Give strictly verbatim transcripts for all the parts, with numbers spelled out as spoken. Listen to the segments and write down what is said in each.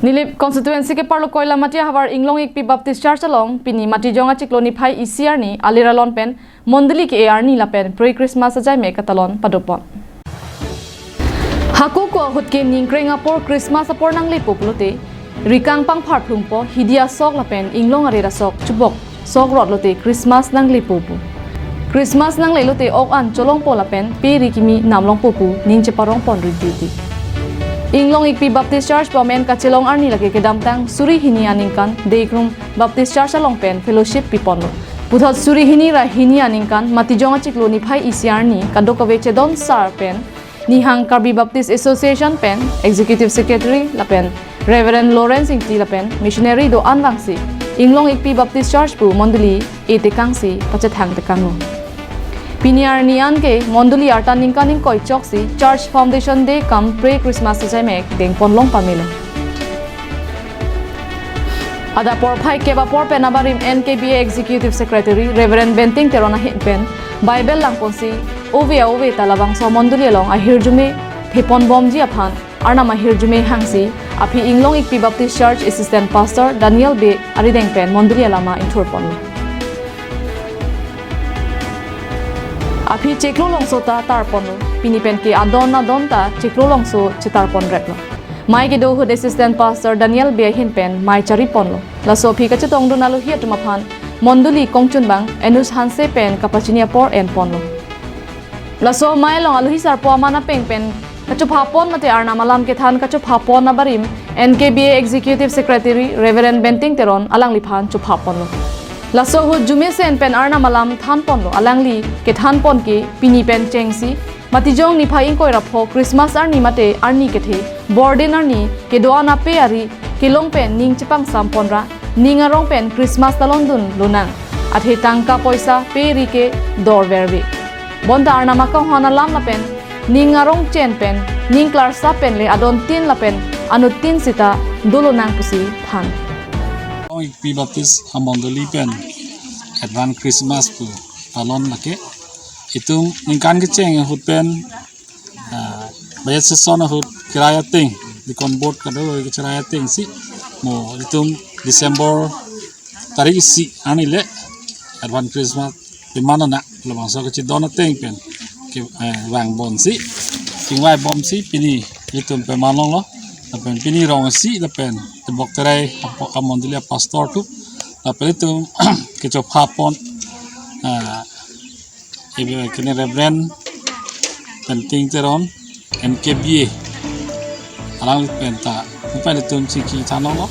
Nilip constituency keparlo Koilamati ahavar Inglong Ikpi Baptist Church along pini Matijong achiklo niphai isi arni alir alon pen mondoli ke-e arni lapen pre-Christmas ajaimek katalon padopon. Hako ko ahut ke ningkreng apor Christmas apor nanglepo pulote, rikang pangpharplungpo, hidi asok lapen inglong arit asok chubok sok rot lote Christmas nanglepo pu. Christmas nanglelote ok an cholongpo lapen pe ri kimi namlongpo pu ning cheparongpon ri duty. Inglong Ikpi Baptist Church pu amen kachelong arni lake kedamtang suri hini aningkan Deikrum Baptist Church along pen fellowship piponlo. Puthot suri hini ra hini aningkan Matijong achiklo niphai isi arni kadokave chedon sar pen Nihang Karbi Baptist Association pen Executive Secretary lapen Reverend Lawrence Ingti lapen missionary do-an vangsi Inglong Ikpi Baptist Church pu mondoli etekangsi pachethang tekanglo. Pini arni an ke mondoli arta ningkan ingkoi choksi Church Foundation Day cum pre-Christmas ajaimek dengponlong pamelo. Adap porphai kep apor pen abarim N K B A Executive Secretary Reverend Benting Teron ahin pen Bible langponsi ove a ove ta labangso mondoli along ahirjume theponbomji aphan Arnam ahirjume hangsi aphi Inglong Ikpi Baptist Church Assistant Pastor Daniel Bey arideng pen mondoli alama ingthurponlo. Aphi chiklo longso ta tarponlo. Pini pen ke adon adon ta chiklo longso chetarponreplo. Mai kedo ahut Assistant Pastor Daniel Bey ahin pen mai chariponlo. Laso aphi kachetongdun alohi atum aphan mondoli kongchunbang Enus Hanse pen kapachini apor enponlo. Laso amei along alohi sarpo aman apeng pen kachophapon mate Arnam alam kethan kachophapon abarim N K B A Executive Secretary Reverend Benting Teron alangliphan chophaponlo. Laso ahut arjume sen pen Arnam alam thanponlo, alangli kethanpon ke pini pen chengsi Matijong niphai ingkoi ra pho Christmas arni mate arni kethe bordin arni kedo-an ape ari kelong pen ning chepangsampon ra ning arong pen Christmas talongdun lonang. Athe tangka poisa pe ri ke dorverve. Bonta Arnam akanghon alam lapen ning arong chen pen ning klarsap pen le adontin lapen anuttin sita dolonang pusi than. Inglong Ikpi Baptist amondoli pen Advance Christmas pu talon lake. Itum ningkan kecheng ahut pen, ah, budget session ahut kirai ateng, deacon board kadokave kirai atengsi mo itum December tarik isi arni le Advance Christmas pemana na labangso kachidon ateng pen ke, eh, vangbomsi, chingvaibomsi pini itum pemanlonglo, lapen pini rong isi lapen tebok terai apo-, amondoli apastor atum lapen itum kechophapon, ah, ibe kene Reverend Benting Teron, N K B A, alangli pen ta, upai itum chingki thanlonglo.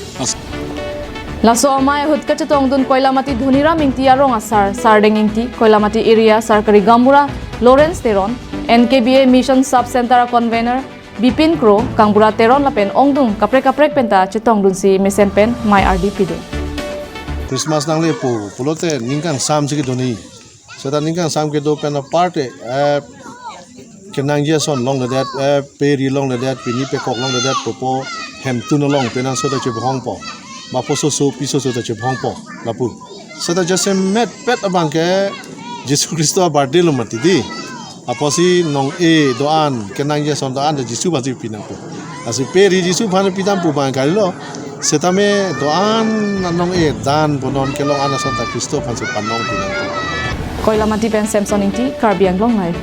Laso amei ahut kachetongdun Koilamati Dhoniram Ingti arong asar, Sardeng Ingti, Koilamati Area Sarkari Gaonbura Lawrence Teron, N K B A Mission Sub Center Convener Bipin Kro, Kangbura Teron lapen ongdung kaprek kaprek penta chetongdunsi mesen pen mai ardi pidun. Christmas nanglepo pulote ningkan sam si kedoni. Seta ningkan sam kedo pen aparte, eh, kenangji ason longledet, eh, pe ri longledet, pini pekok longledet, popo hemtun along penang seta chebohongpo. Mapo soso, pi soso ta chebohongpo, lapu. Seta jasemet pet abang ke Jisu Khristo a-birthday lo mati di. Apotsi nong-e do-an, kenangji ason do-an ta Jisu aphansi pinangpo. Lasi pe ri Jisu aphan pidampo abang kalilo. Setame do-an nong-e dan bonon kelong an ason ta Khristo aphansi panong pinangpo. Koilamati pen Samson Ingti, Karbi Anglong Live.